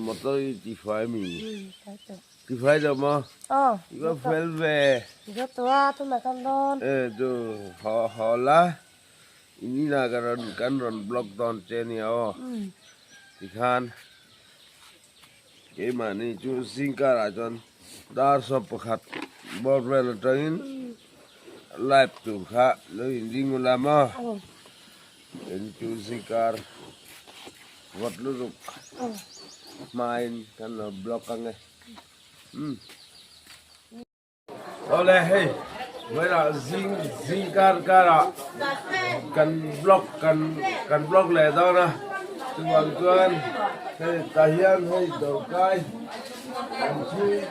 Motor i tifai mi? Tifai lo maw? I va fel ve. E chu haw haw la in inah ka rawn kan rawn block dawn che nia aw. Tikhan keimahni chu zingkarah chuan dar sawm pakhat bawr vel atangin live tur kha lo inring ula maw? Tin chu zingkar vawt lutuk hmain kan lo block ang e. Umm. Awle hei vawilah zing zingkar karah kan block kan kan block leh dawn a chuvang chuan hei tah hian hei dawrkai kan chhung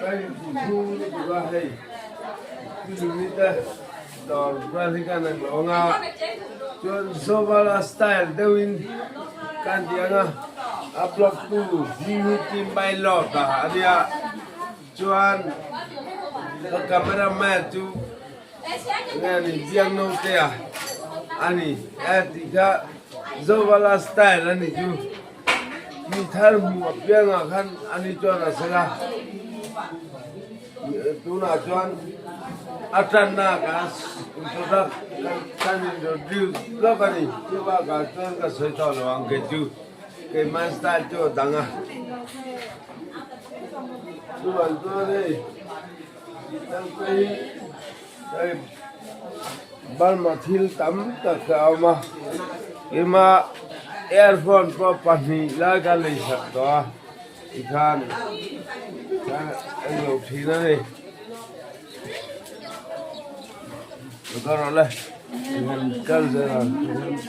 kan inti chhung lutuk a hei tui te dawr vel hi kan ang lo ang a chuan Zovala style deuhin kan ti ang a a block tu hming hi Team Bailawt a ania. Chuan ka camera man chu nge ni biang note a ani e tih kha Zovala style ani chu mi thar hmuh apiang ah khan ani chuan a sel a tunah chuan a tanna ka product kan introduce lawk ani chubakah chuan ka sawi tawh lo ang kei chu. Keimah style chu a dang a. Chuvang chuan hei tangte hi hei Burma thil tam tak a awm a. Keimah earphone pawh pahnih lai ka lei sak tawh a tikhan ka englo thin a ni. Ka rawh le tikhan kal zel ang tikhan.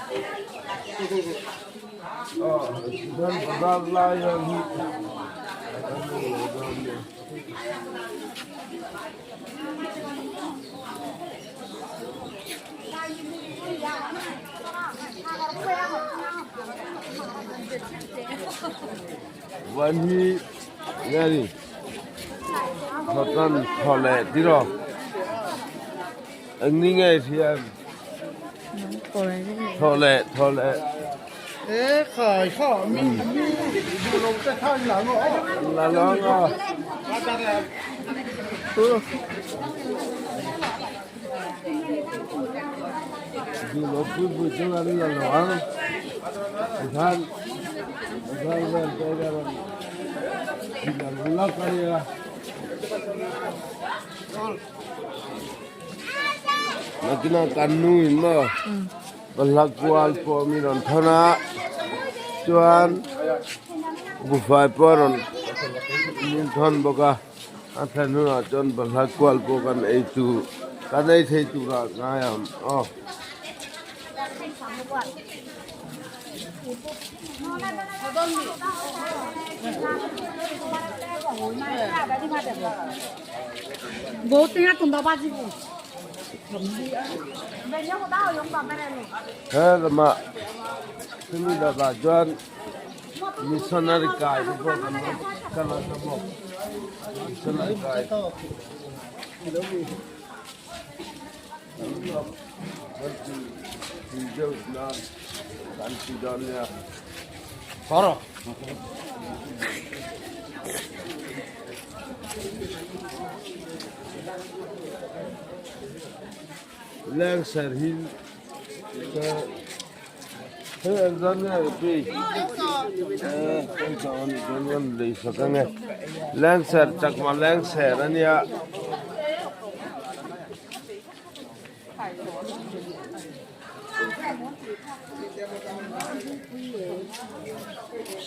Van hi nge ni thawtan thaw leh tiraw eng ni nge hria em? Thaw leh thaw leh. La lo ang aw. Duh lo pui pui chu an la lo ang. Tikhan bazar vel te ka rawn tih ang lawk a nia. Nakinah kan nu in maw balhla kual pawh mi rawn thawn a chuan buhfai pawh a rawn min thawn bawk a a thlen hunah chuan balhla kual pawh kan ei tur kan ei thei turah ngai ang aw. He lamah chumi lakah chuan missionary kai te pawh kan lo kal a ta bawk missionary kai kan ti dawn nia. Lengser hi hei an zan nge pi lengser chakma lengser ania.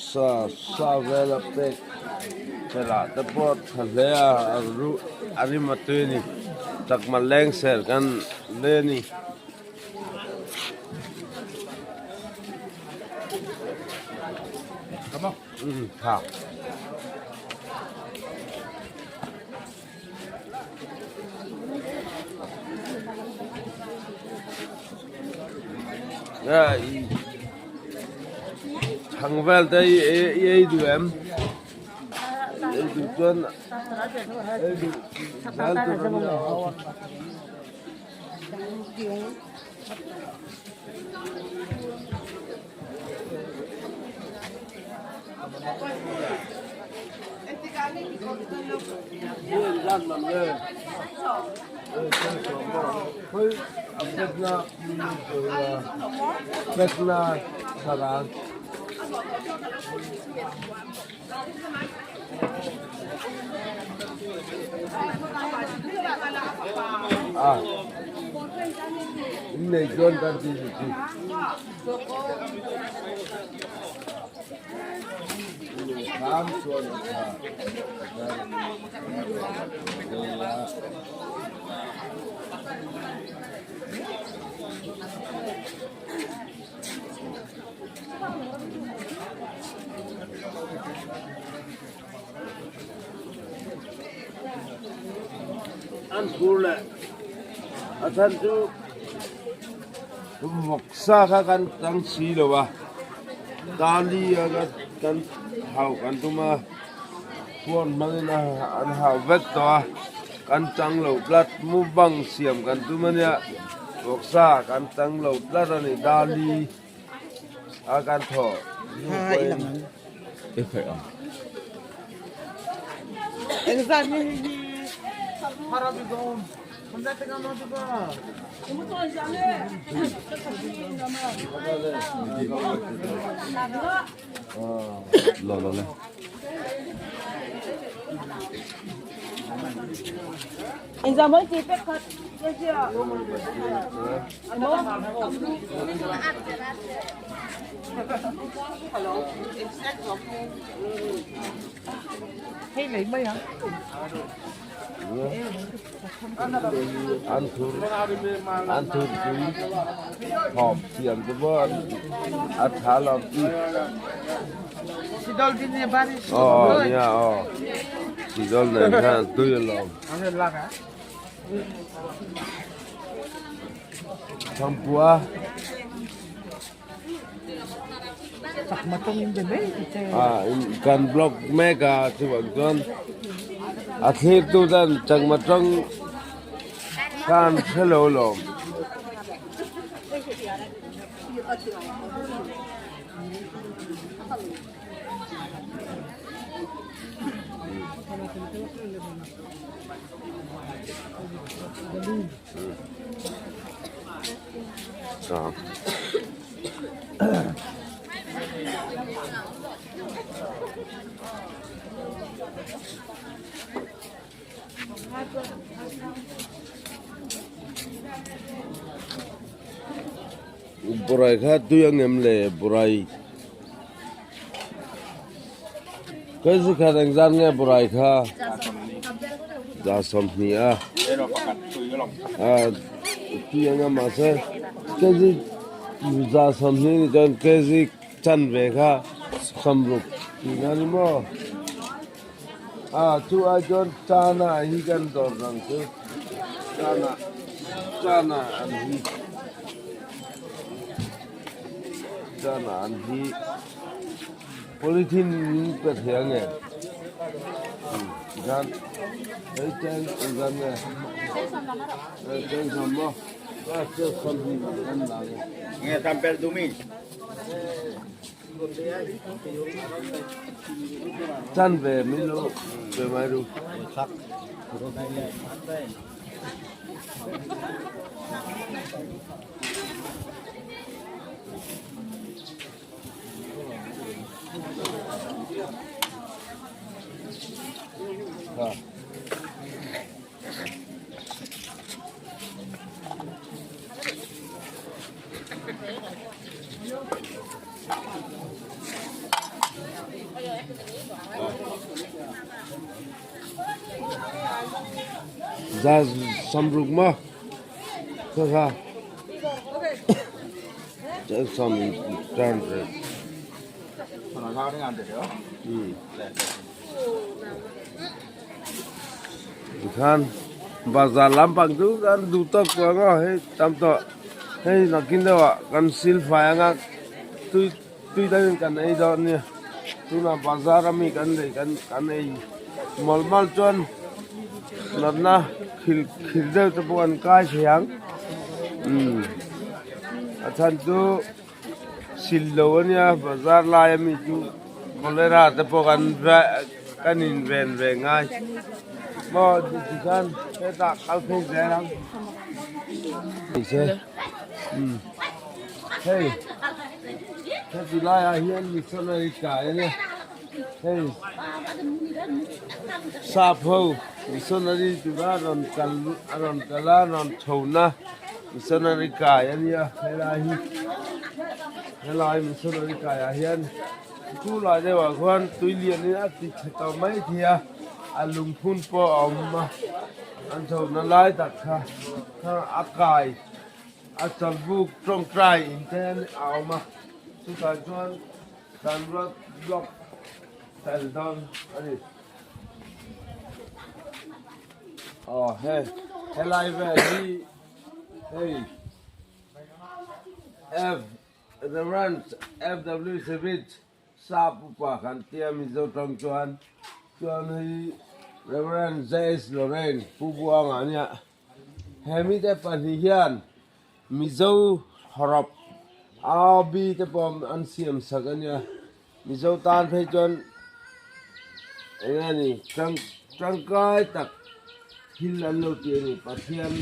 Sa sa vela pek chhela te pawh tha hle a a ruh a rim a tui a ni chakma lengser kan le a ni. Thang vel te i ei duh em? Ei duh chuan ei duh zel tur a nia. Innei chuan kan ti chi. Kham chuan a tha. An phur leh a chhan chu vawksa kha kan tang si lo a tali a kan hauh kan tum a phone hmangin an hauh vek tawh a kan chang lo tlat mukbang siam kan tum a nia vawksa kan chang lo tlat a ni dali a kan thawh hnu pawhin. An thur an thur pui thawm thiam te pawh a tha lo chi. Aw nia aw sidol nen khan tui alawm. Thangpua. Kan block mek a chuvang chuan a thlirtu ten chakma tawng khan hre lo lawm. Burai kha tui ang em le burai Kei khat engzat nge burai kha za 20 a tui anga mahse kg za 20 ni chuan kg chanve kha 60 tihna ni maw a chu ai chuan chana hi kan dawr dang chu chana chana an hi chana an hi. Polythene in pe thei ang e tikhan hei cheng engzat nge hei cheng sam maw a cheng sam hi kan la ang e. Nge tampel dumi. Chan ve min lo pe mai ru. Za samruk maw? Kha kha. Tikhan bazar lampang chu kan duh tawk tawh ang a hei tam tawh hei nakin deuh ah kan sil fai anga tui tui dangin kan ei dawn nia tunah bazar ami kan lei kan kan ei mawlh mawlh chuan natna khil khil deuh te pawh an kai thei ang umm a chhan chu sil lo ania bazar lai ami chu. Cholera te pawh kan kan in ven ve ngai maw tikhian hetah kal phei zel ang nise umm hei heti laiah hian missionary kai a nia hei sap ho missionary tura rawn kal a rawn kal a rawn chho na missionary kai a nia helai hi. Helai missionary kaiah hian chu lai deuhah khuan tui lianin a ti chhe tawh mai thei a, a lungphun pawh a awm a, an chhohna lai tak kha kha a kai a chawlhbuk tawngtai in te a awm a, chutah chuan kan road block tel dawn a ni. Aw hei helai vel hi hei. F. Rev. FW Savage Sap upa kan tia Mizo tawng chuan chuan hei Rev. JS Lorraine Pu Buanga nia he mite pahnih hian Mizo hawrawp RB te pawh an siam sak a nia Mizo tan phei chuan eng nge ni tangkai tak thil an lo ti a ni Pathian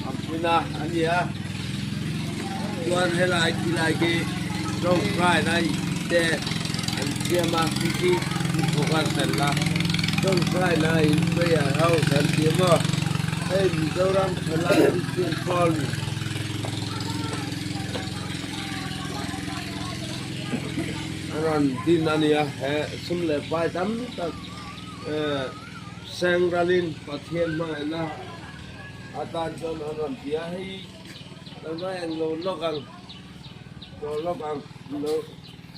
a puna a ni a chuan helai khilai khi tawngtai lai te an siam a khi khi thawk a tel a tawngtai laiin prayer house an ti maw hei Mizoram thalai Christian Pawl a rawn din a ni a he sum leh pai tam tak ehh seng ralin Pathian hmangaihna atan chuan an rawn ti a hei kan va englo lawk ang tawh lawk ang lo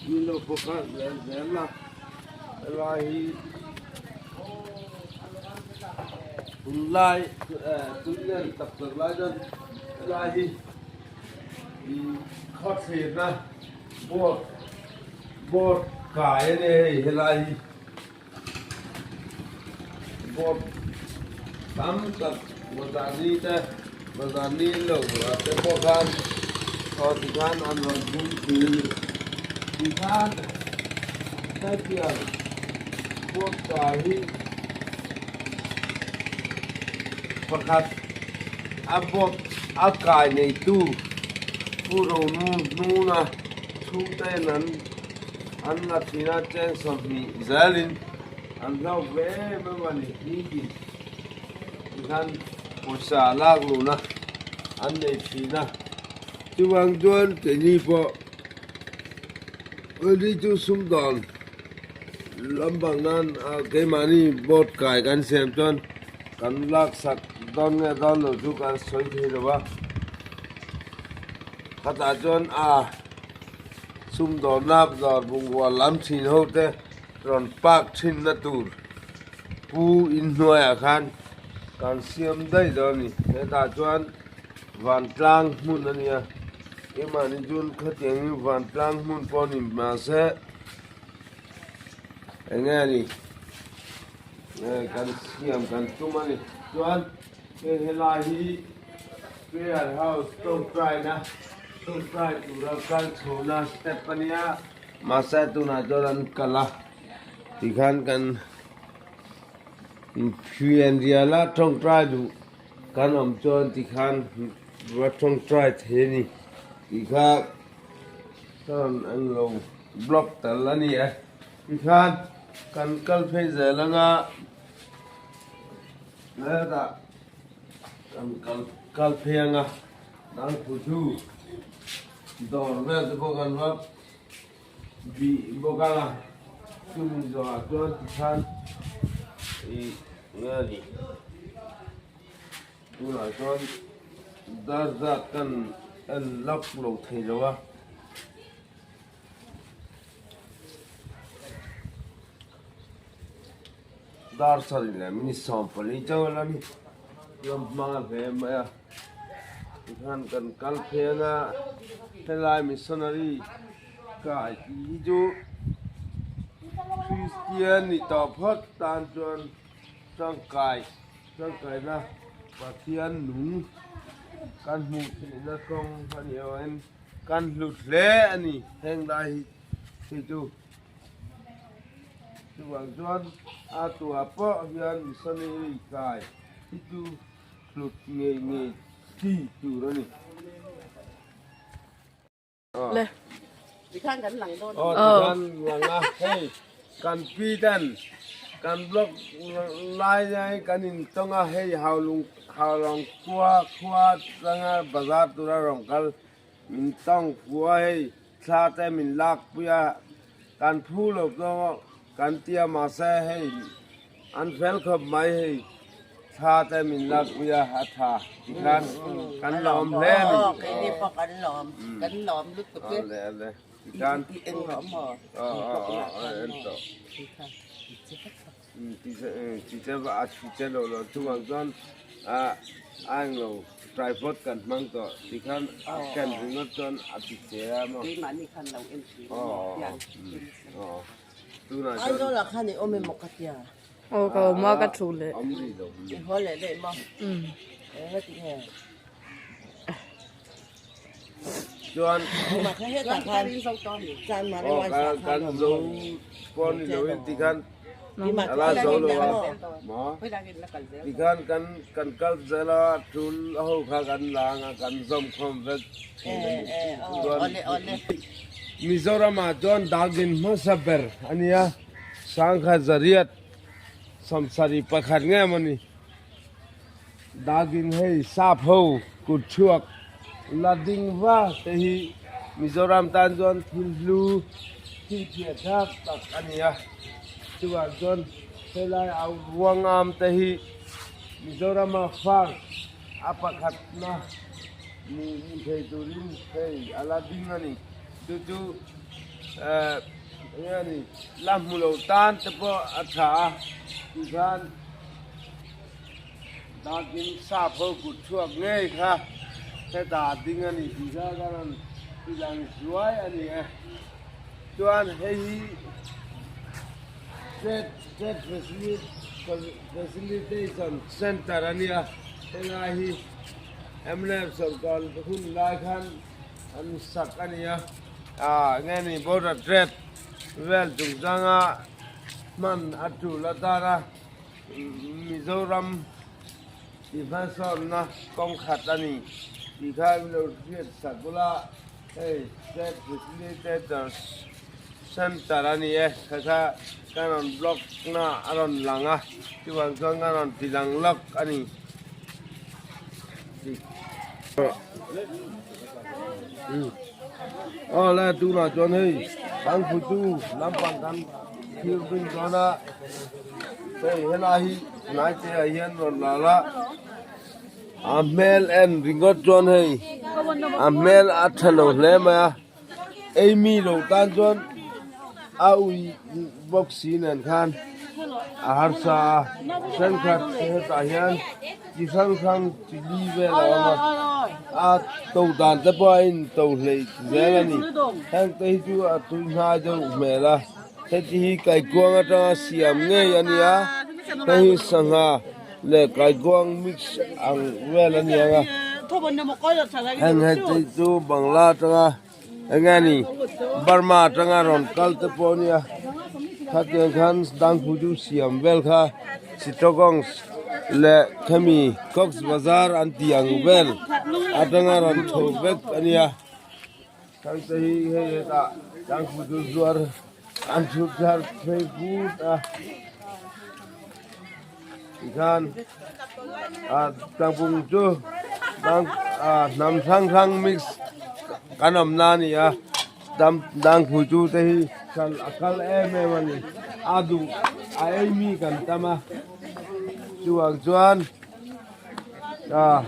ni lo bawk a zel zel a helai hi tunlai eh tui lian tak tak lai chuan helai hi ih khawthlirna board board kai a nia hei helai hi board tam tak bazar ni te bazar ni lo te pawh khan aw tikhan an rawn hmung thin a ni tikhan hetiang board kai hi pakhat a board a kai neitu Pu Ronu hnuna chhungte'n an an la thin a cheng 20 zelin an hlauh ve em em a ni nitin tikhan pawisa lak luhna an nei thin a chuvang chuan keini pawh keini chu sumdawn lampang nan keimahni board kai kan siam chuan kan laksak dawn nge dawn lo chu kan sawi thei lo va khatah chuan a. Sumdawrna dawr bungrua lam thin ho te rawn park thinna tur pu inhnuaiah khan kan siam daih dawn a ni. Hetah chuan vantlang hmun a nia keimahni chuan khatiang hi vantlang hmun pawh a ni mahse eng nge ni kan siam kan tum a ni chuan hei helai hi. Prayer house tawngtaina tawngtai tura kal chhohna step a nia mahse tunah chuan an kal a tikhan kan fian riala tawngtai duh kan awm chuan tikhan va tawngtai thei a ni tih kha chuan englo block tal a ni e tikhan kan kal phei zel anga hetah. Kan kal kal phei anga dang thu chu dawr vel te pawh kan va bih bawk anga chumi zawhah chuan tikhan ih nge a ni tunah chuan dar zat kan en lak lo thei lo a. Dar sarih leh minute 14 chauh a la ni ram hma hle mai a tikhan kan kal pheng a helai missionary kai tih hi chu Christian ni tawh phawt tan chuan tangkai tangkaina. Pathian nung kan hmuh theihna kawng a nih avangin kan hlut hle a ni heng lai hi hi chu. Chuvang chuan a tuah pawh hian missionary kai hi chu hlut ngei ngei chi tur a ni. Le. Tikhan kan lang dawn. Aw tikhan lang a hei kan pi ten kan block lai lai kan in tawng a hei haulung haulawng khua khua atanga bazar tura rawn kal min tawng khua hei thla te min lak pui a kan phu lo pawh kan tia mahse hei An fel khawp mai hei, thla te min lakpui a, a tha tikhan kan lawm hle a ni. Aw keini pawh kan lawm, kan lawm lutuk e. Ale ale tikhan. I eng rawh maw? Aw aw aw en tawh. Ti che va a thi che lo lo chungah chuan a a englo tripod kan hmang tawh tikhan a ken ringawt chuan a ti che a maw. Keimahni khan lo en thin a maw? Aw aw. Tunah chuan Aizawl ah khan i awm emaw ka tia. Aw ka awm a ka thu leh. Awm rih lo. I haw leh daih maw? Eng nga ti nge? Chuan Mah kha hetah khan Chanmari aw wine kan ah kan khan awm zo maw? pawh ni lo in tikhan Keimah a la chu zo lo a maw? maw tikhan kan kan kal zel a tul ho kha kan la anga kan zawm khawm vek thin a ni. Chuan Awle awle. Mizoramah chuan dagin hmasa ber a nia, Sangha zariat sawmsarih pakhat nge maw ni? Dagin hei sap ho kut chhuak la ding va te hi Mizoram tan chuan thil hlu thil phiah thlak tak a ni a, chuvang chuan helai au ruangam te hi Mizorama farm a pakhatna ni ni thei turin hei a la ding a ni. Chu chu eh eng nge ni la hmu lo tan te pawh a tha a tikhan dakin sap ho kut chhuak ngei kha hetah a ding a ni tih kha ka rawn ti lang zuai a ni e. Chuan hei hi trade trade facilitation center a nia helai hi mnf sawrkar hun lai khan an sak a ni a ah nge ni border trade vel chungchanga hman a tul atana Mizoram tih hmasawnna kawng khat a ni tih kha an lo hriat sak ula hei trade facilitator center a ni e kha kha ka rawn block na a rawn lang a chuvang chuan ka rawn ti lang lawk a ni. Aw le tunah chuan hei kan phutu lampang kan thlir bing dawn a hei helai hi hnai te ah hian rawn lal a a hmel en ringawt chuan hei a hmel a tha lo hle mai a ei mi lo tan chuan a ui bawk si nen khan a harsa a thenkhat hetah hian chi hrang hrang chi li vel a awm a a to dan te pawh a in to hleih zel a ni heng te hi chu a tui hnai deuh hmel a heti hi kaikuang atanga siam ngei a ni a hei hi sangha leh kaikuang mix ang vel a ni ang a heng heti chu bangla atanga eng nge ni Burma atanga rawn kal te pawh a nia khatiang khan dangphu chu siam vel kha Chittagong leh khami Cox Bazar an tih ang vel atanga rawn chho vek a nia thangte hi hei hetah dangphu chu zuar an chhut thar phei put a tikhan ah tlangpung chu ah hnam hrang hrang mix kan awm na a ni a dangphu chu te hi a kal em em a ni a duh a ei mi kan tam a chuvang chuan ah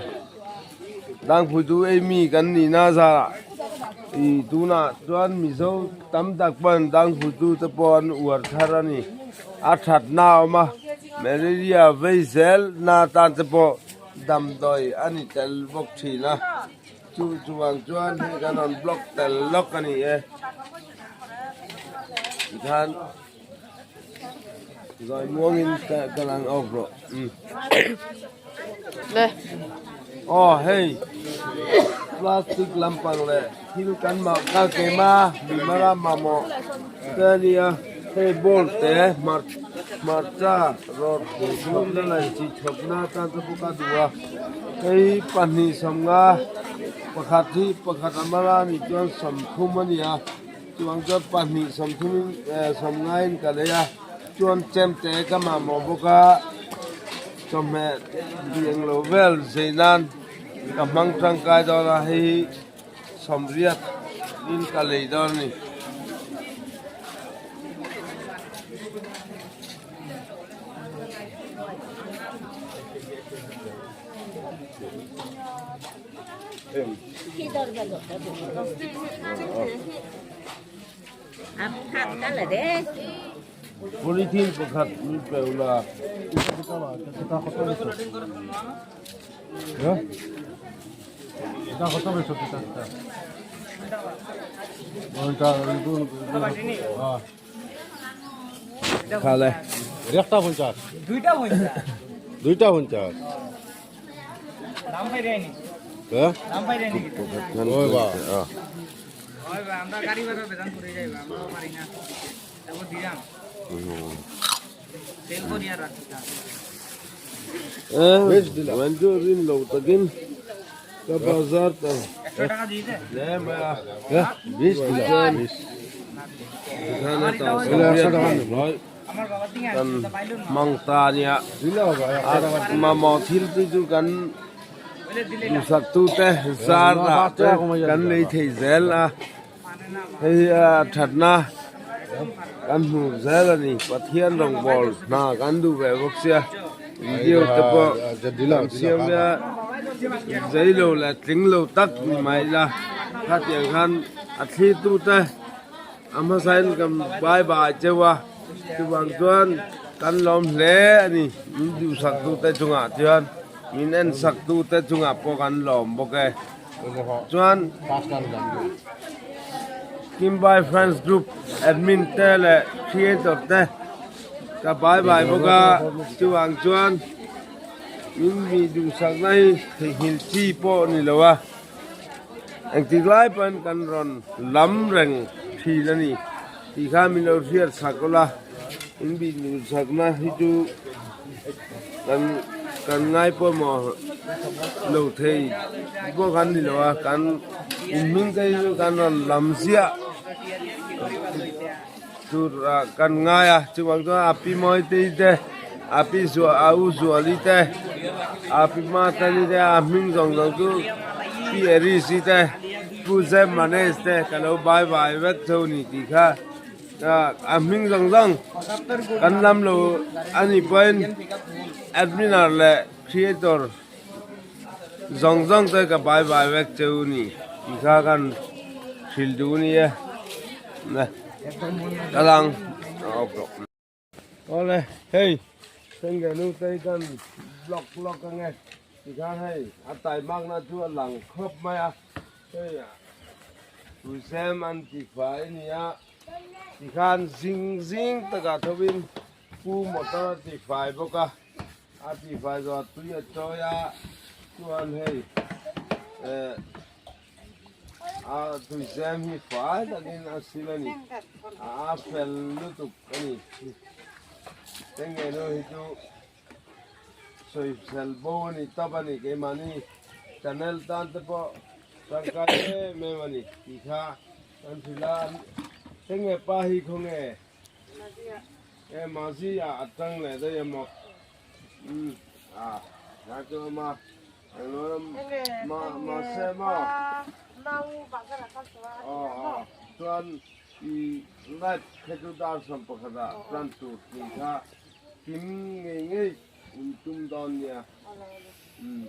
dangphu chu ei mi kan nih na zarah ih tunah chuan mizo tam tak pawn dangphu chu te pawh an uar thar a ni. A thatna a awm a, malaria vei zel na atan te pawh damdawi a ni tel bawk thin a, chu chuvang chuan hei kan rawn block tel lawk a ni e tikhan zawi muangin ka lang awk rawh umm. Le. Aw hei plastic lampang leh thil kan mah ka keima mimara mamawh te a nia hei ball te hmarcha rawt chhawpna leh chi chhawpna atan te pawh ka duh a hei 250 pakhat hi pakhat a mara a nih chuan 30 a ni a chuvang chuan pahnih sawmthum in 50 in ka lei a chuan chemte ka mamawh bawk a. Chawhmeh tih lo vel zei nan ka hmang tangkai dawn a, hei hi 80 in ka lei dawn a ni. Polythene pakhat min pe ula. Khale. Wanju rin lo takin ka bazar ta hle mai a kan hmang ta ania mamawh thil te chu kan duhsak tu te zar ah te kan lei thei zel a. Hei hi a thatna kan hmuh zel a ni Pathian rawngbawl hna kan duh ve bawk sia video te pawh kan siam nia zei lo leh tling lo tak ni mai ila khatiang khan a thlir tu te a hmasa in kan bye bye cheu a chuvang chuan kan lawm hle a ni min duhsak tu te chungah chuan min en sak tu te chungah pawh kan lawm bawk e. Chuan Kimbai Friends Group admin te leh creator te ka bye bye bawk a chuvang chuan min mi duhsakna hi theihnghilh chi pawh a ni lo a engtik lai pawn kan rawn lam reng thin a ni tih kha min lo hriat sak ula in mi duhsakna hi chu kan kan ngai pawimawh lo thei pawh kan ni lo a kan inhming te hi chu kan rawn lam ziah tur ah kan ngai a chuvang chuan a pi mawi te te a pi zuah a u zuali te a pi matani te a hming zawng zawng chu pi Aries i te pu Zem Manesh te ka lo bye bye vek tho a ni tih kha. A hming zawng zawng kan lam lo a nih pawhin adminer leh creator zawng zawng te ka bye bye vek cheu ni tih kha kan hrilh duh a ni e ka lang awle hei Sengge nu te hi kan block block ange tikhan hei a taimakna chu a lang khawp mai a. Hei Tuisem an ti fai a ni a, tikhan zing zing takah thovin pu motor a ti fai bawk a, a ti fai zawh tui a chawi a, chuan hei eh a tuisem hi fai takin a sil a ni, a fel lutuk a ni, enge nu hi chu. Sawisel bo a ni tawp a ni keimahni channel tan te pawh tangkai em em a ni tih kha kan hrilh a enge pa hi khawnge e mazi ah a tang leh daih emaw umm a tah chu a awm a englo mahse maw aw aw chuan i light kha chu dar 11 ah tan tur tih kha. Kim ngei ngei in tum dawn nia.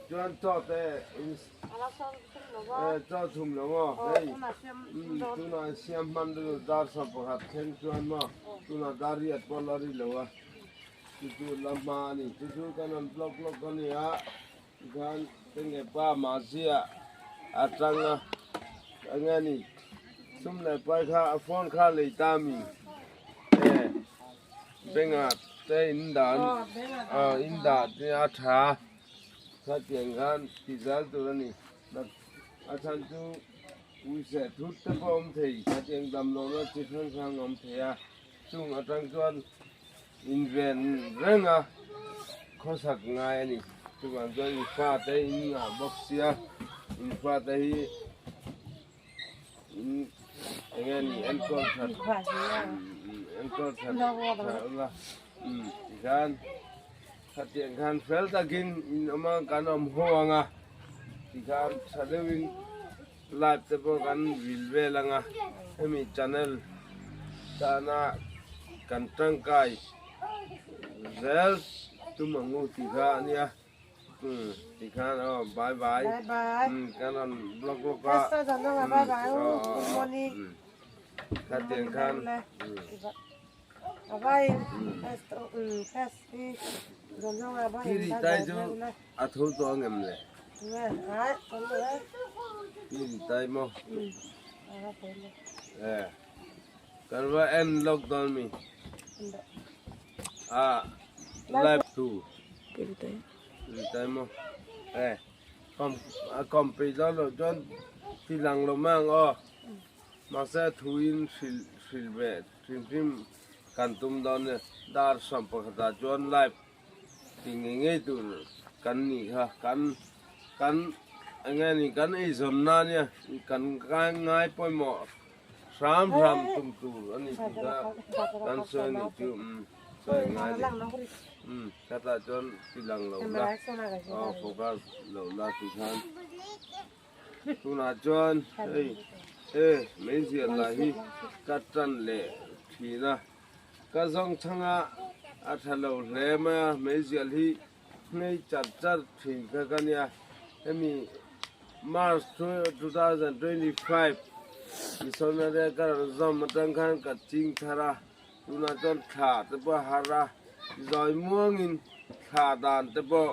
Chuan chaw te in chaw chhum lo maw hei tunah in siam hman rilru dar 11 thleng chuan maw tunah dar riat pawh la ri lo a chu chu la hma a ni chu chu kan rawn block lawk a nia tikhan tenge pa mahzia a tang a enge ni sum leh pai kha a phone kha lei ta mi e. Benga te in dan in dah te a tha. Khatiang khan ti zal tur a ni. A chhan chu uiseh thut te pawh awm thei, khatiang damlohna chi hrang hrang awm thei a, chung atang chuan inven reng a khawsak ngai a ni. Chuvang chuan in fate in ngah bawk sia, in fate hi in eng nge ni enkawl that enkawl that tha ula tikhan Khatiang khan fel takin in awm a, kan awm ho ang a, tikhan tha deuhin live te pawh kan vil vel ang a, hemi channel tana kan tangkai zel tum ang u tih kha a nia, umm tikhan aw bye bye, umm kan rawn vlog lawk a, umm aw umm khatiang khan umm. Kiri tai chu a tho tawh ang em le? Kiri tai maw? Eh, kan va en lawk dawn mi? Ah, live tu. Kiri tai. Kiri tai maw? Eh, kom kom pe dawn lo chuan ti lang lo mai ang aw. Mahse thuin hrilh hrilh ve Hrim hrim kan tum dawn nia, dar 11 ah chuan live ti ngei ngei tur kan nih kha, kan kan eng nge ni kan eizawnna nia kan ngai pawimawh hram hram tum tur a ni tih kha kan sawi a nih chu umm sawi ngai a ni umm khatah chuan ti lang lo la aw focus lo la tih khan. Tunah chuan hei he meizial lah hi ka tan leh thin a, ka zawng chhang a, a tha lo hle mai a, meizial hi hnei char char thin kha ka nia, hemi March 2025 missionary ka rawn zawm atang khan ka ching thar a, tunah chuan thla te pawh a har a, zawi muangin thla dan te pawh.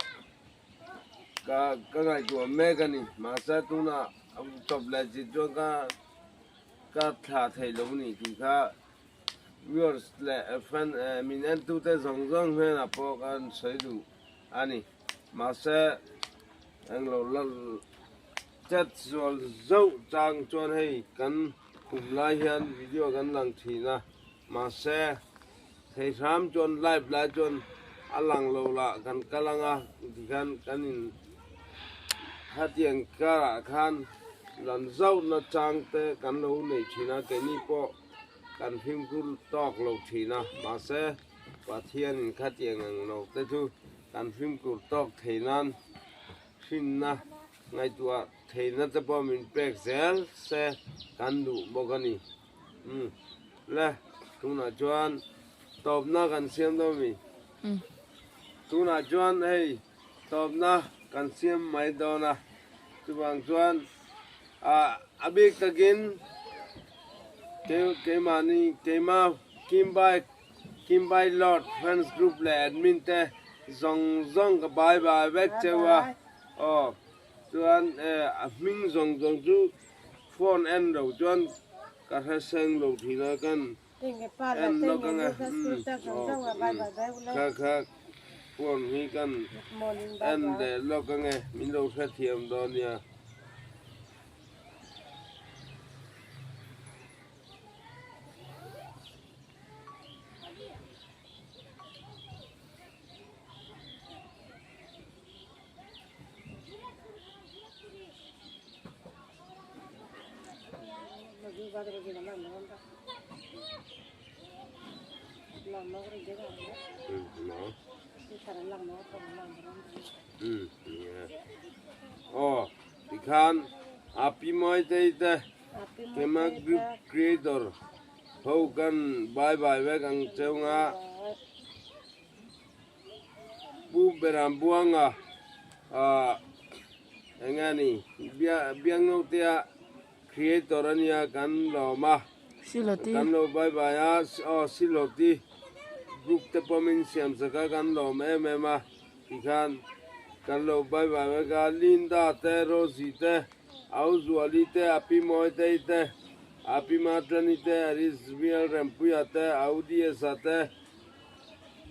Ka ka ngaihtuah mek a ni. Mahse tunah tawp leh chi chuan ka ka thlah theih lo ni tih kha viewers leh fan min entute zawng zawng hnenah pawh kan sawi duh a ni. Mahse englo la chat zual zauh chang chuan hei kan kum lai hian video kan lang thin a. Mahse Thei hram chuan live lai chuan a lang lo lah kan kal ang a tikhan kan in khatiang karah khan lan zauh na chang te kan lo nei thin a keini pawh kan fimkhur tawk lo thin a mahse Pathian in khatiang ang lo te chu kan fimkhur tawk thei nan hrinna ngaihtuah theihna te pawh min pek zel se kan duh bawk a ni. Umm le tunah chuan tawpna kan siam dawn mi tunah chuan hei tawpna kan siam mai dawn a chuvang chuan ah a bik takin keimahni keima Kimbai Kimbai Lord fans group leh admin te zawng zawng ka bye bye vek cheu a aw chuan a hming zawng zawng chu Phone en lo chuan ka hre seng lo thin a kan en lawk ang e kha kha phone hi kan en leh lawk ang e min lo hrethiam dawn nia. Aw tikhan Api Mawitei te Kema Group Creator ho kan bye bye vek ang cheu nga. Pu Beram Buanga ah eng nge ni Biangnotea creator a nia kan lawm a kan lo bye bye a aw Siloti group te pawh min siam sak a kan lawm em em a tikhan kan lo bye bye vek a Linda te Rosie te Auzuali te Api Mawitei te Api Matrani te Arismiel Rempuia te Audiesa te.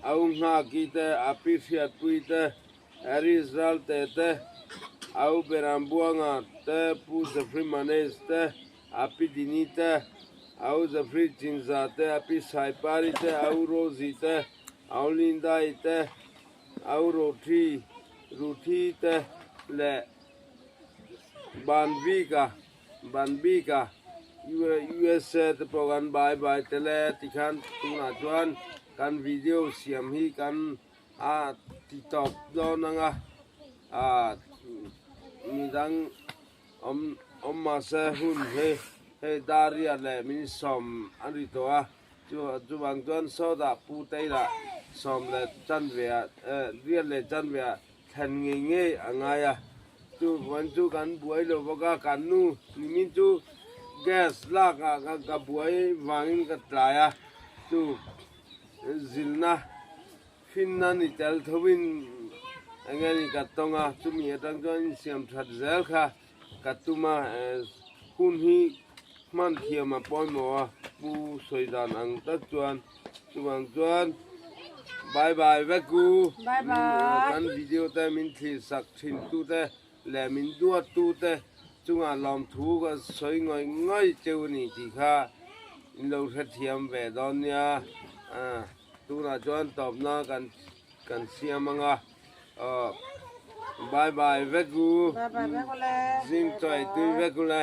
Au Nghaki te, a pi Hriatpui te, Harris Ralte te, Au Berambuanga te, Pu Zafri Manesh te, Api Dini te, Au Zafri Chinza te, Api Saipari te, Au Rosie te, Au Lindai te, Au Rothi, Ruthi te leh Banbika, Banbika, USA te pawh kan bye bye tel e tikhan tunah chuan kan video siam hi kan a ti tawp dawn ang a, ah midang awm awm mahse hun hi hei Daria leh min sawm a ri tawh a. Chu chuvang chuan sawtah Pu Taylor sawm leh chanve ah riat leh chanve ah thlen ngei ngei a ngai a. Chu vawn chu kan buai lo bawk a, kan nu nimin chu gas lak ah ka buai vangin ka tlai a, chu zilna finna ni tel tho in enge ni ka tawng a, chumi atang chuan insiam that zel kha Ka tum a, hun hi hman thiam a pawimawh a, Pu sawi dan ang tak chuan chuvang chuan bye bye vek u, kan video te min thlir sak thin tu te leh min duat tu te chungah lawmthu ka sawi ngawih ngawih cheu a ni tih kha in lo hrethiam ve dawn nia, tunah chuan tawpna kan kan siam ang a. Aw bye bye vek u. Bye bye vek u le. Zing chawi tui vek u le.